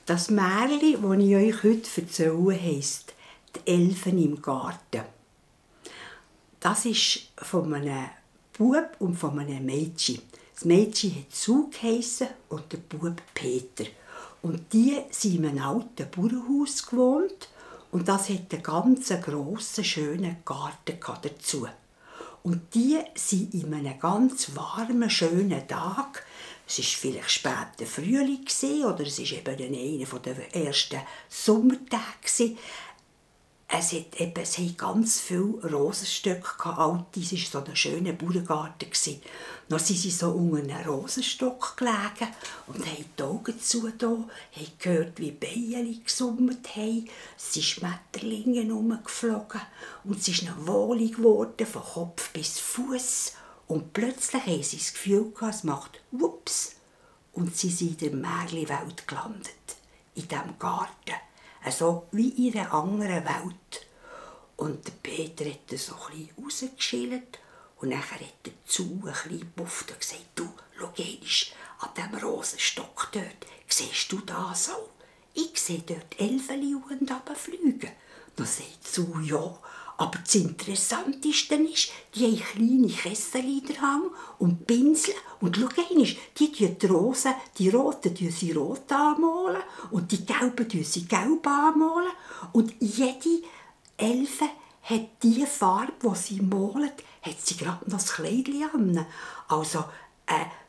Das Märchen, das ich euch heute erzähle, heisst «Die Elfen im Garten». Das ist von einem Bub und von einem Mädchen. Das Mädchen hat Sue geheissen und der Bub Peter. Und die sind in einem alten Bauernhaus gewohnt und das hat einen ganz grossen, schönen Garten dazu. Und die sind in einem ganz warmen, schönen Tag, es war vielleicht später Frühling oder es war eben einer der ersten Sommertage. Es hatte ganz viele Rosenstöcke, alte, es war so ein schöner Bauerngarten. Dann sind sie so unter einem Rosenstock gelegen und haben die Augen zugetan, haben gehört, wie Bienen gesummt haben, es sind Schmetterlinge herumgeflogen und es ist noch wohlig geworden, von Kopf bis Fuß. Und plötzlich haben sie das Gefühl gehabt, es macht «Wups» und sie sind in der Märchenwelt gelandet, in diesem Garten. So wie in einer anderen Welt. Und der Peter hat so ein bisschen rausgeschillt und dann hat er dazu ein bisschen gepufft und gesagt, du, schau einmal an diesem Rosenstock dort, siehst du das auch? Ich sehe dort Elfenli runterfliegen. Dann sagt Sue, ja, aber das Interessanteste ist, die haben kleine Kessel in der Hand und Pinsel und schau einmal, die roten sie rot anmalen und die gelben sie gelb anmalen und jede Elfe hat die Farbe, die sie malt, hat sie gerade noch das Kleidchen an. Also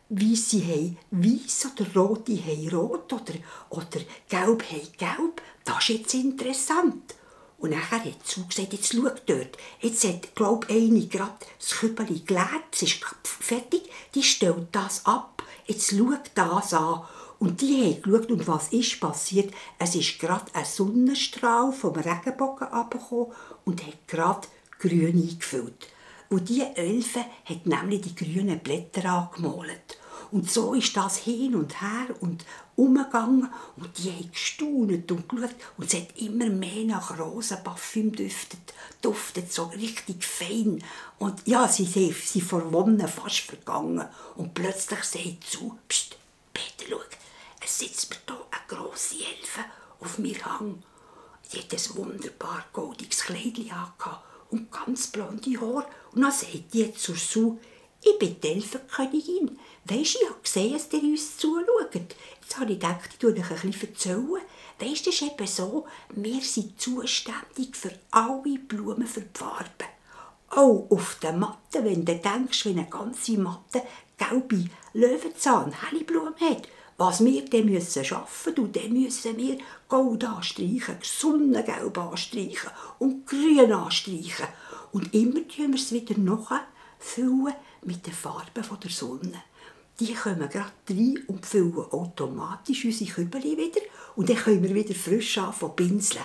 Weisse haben weiss oder rote haben rot oder gelb haben gelb. Das ist jetzt interessant. Und nachher hat sie gesagt, jetzt schau dort. Jetzt hat, glaube ich, eine gerade das Kübeli geleert, es ist fertig, die stellt das ab. Jetzt schau das an. Und die haben geschaut, und was ist passiert? Es ist gerade ein Sonnenstrahl vom Regenbogen runtergekommen und hat gerade grün eingefüllt. Und diese Elfe hat nämlich die grünen Blätter angemalt. Und so ist das hin und her und umgegangen und die haben gestaunt und geschaut und es hat immer mehr nach Rosenparfüm duftet so richtig fein. Und ja, sie sind vor Wonnen fast vergangen und plötzlich sagt sie, «Psst, Peter, schau, es sitzt mir hier eine grosse Elfe auf mir Hang. Sie hat ein wunderbar goldiges Kleidchen angehabt und ganz blonde Haare. Und dann sagt die zu Sue, ich bin die Elfenkönigin. Weisst, ich habe gesehen, dass ihr uns zuschaut. Jetzt habe ich gedacht, ich erzähle euch ein bisschen. Weisst, es ist eben so, wir sind zuständig für alle Blumen für die Farbe. Auch auf der Matte, wenn du denkst, wenn eine ganze Matte gelbe Löwenzahn, helle Blumen hat, was wir dann müssen arbeiten und dann müssen wir Gold anstreichen, Sonnengelb anstreichen und Grün anstreichen. Und immer füllen wir es wieder nachfüllen mit den Farben der Sonne. Die kommen gerade rein und füllen automatisch unsere Kübeli wieder und dann können wir wieder frisch anfangen pinseln.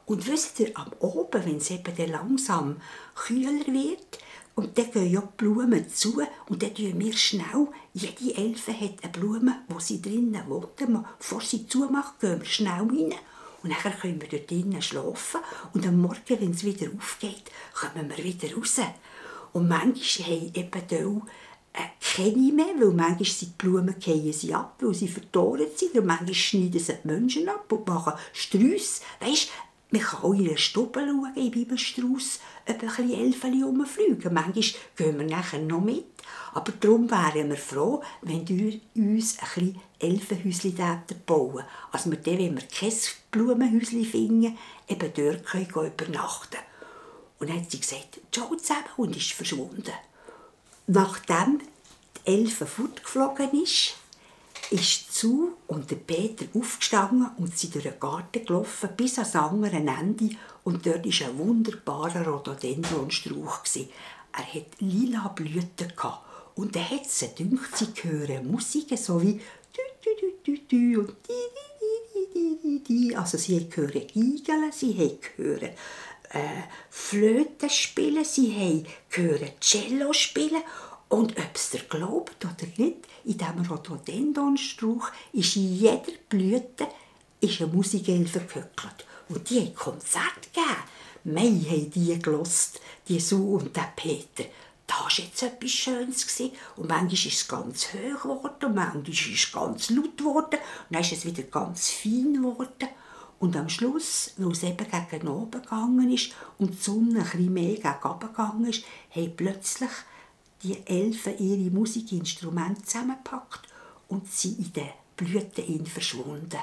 Und wisst ihr, am Oben, wenn es eben dann langsam kühler wird, und dann gehen ja die Blumen zu und dann tun wir schnell, jede Elfe hat eine Blume, wo sie drinnen wohnt. Bevor sie zumacht, gehen wir schnell rein und dann können wir dort drinnen schlafen und am Morgen, wenn es wieder aufgeht, kommen wir wieder raus. Und manchmal haben eben keine mehr, weil manchmal sind die Blumen fallen sie ab, weil sie verdorrt sind und manchmal schneiden sie die Menschen ab und machen Sträusse. Weisst, man kann auch in eine Stube schauen, in einem Strauss, ob ein bisschen Elfenli rumfliegen. Manchmal gehen wir nachher noch mit. Aber darum wären wir froh, wenn ihr uns ein bisschen Elfenhäuschen bauen. Also wir dann, wenn wir kein Blumenhäuschen finden, eben dort können übernachten. Und dann hat sie gesagt, «Ciao zusammen» und ist verschwunden. Nachdem die Elfe fortgeflogen ist Sue und der Peter aufgestanden und sind durch den Garten gelaufen bis ans andere Ende. Und dort war ein wunderbarer Rhododendronstrauch. Er hatte lila Blüten und dann hat sie gedacht, sie hören Musik, so wie «Dü-dü-dü-dü-dü» und «Di-di-di-di-di-di». Also sie hören Igeln, sie hören Flöte spielen, sie hören Cello spielen. Und ob es dir glaubt oder nicht, in diesem Rhododendronstrauch ist in jeder Blüte eine Musikelfe gehöckelt. Und die haben Konzerte gegeben. Mei haben die gehört, die Sue und der Peter. da war jetzt etwas Schönes. Und manchmal ist es ganz hoch geworden und manchmal ist es ganz laut geworden. Und dann ist es wieder ganz fein geworden. Und am Schluss, weil es eben gegen oben gegangen ist und die Sonne ein bisschen mehr gegen oben gegangen ist, haben plötzlich die Elfen ihre Musikinstrumente zusammengepackt und sind in den Blüten verschwunden.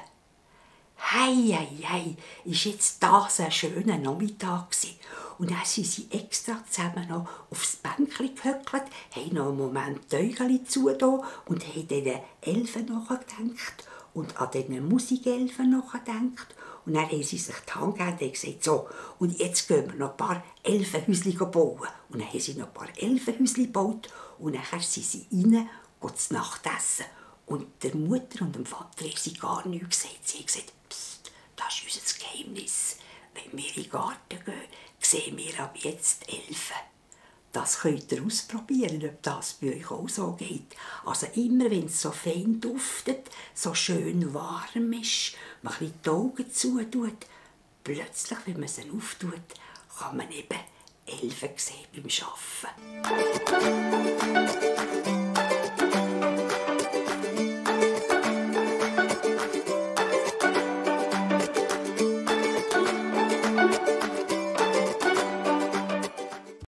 Hei, hei, hei, ist jetzt das ein schöner Nachmittag gewesen. Und dann sind sie extra zusammen noch aufs Bänkchen gehöckelt, haben noch einen Moment die Äugel zugetan und haben diesen Elfen nachgedacht und an diesen Musikelfen nachgedacht. Und dann haben sie sich die Hand gegeben und gesagt, so, und jetzt gehen wir noch ein paar Elfenhäuschen bauen. Und dann haben sie noch ein paar Elfenhäuschen gebaut und dann sind sie rein, zu Nacht essen. Und der Mutter und dem Vater haben sie gar nichts gesagt. Sie haben gesagt, psst, das ist unser Geheimnis. Wenn wir in den Garten gehen, sehen wir ab jetzt Elfen. Das könnt ihr ausprobieren, ob das bei euch auch so geht. Also immer, wenn es so fein duftet, so schön warm ist, man ein bisschen die Augen zutut, plötzlich, wenn man sie auftut, kann man eben Elfen sehen beim Arbeiten.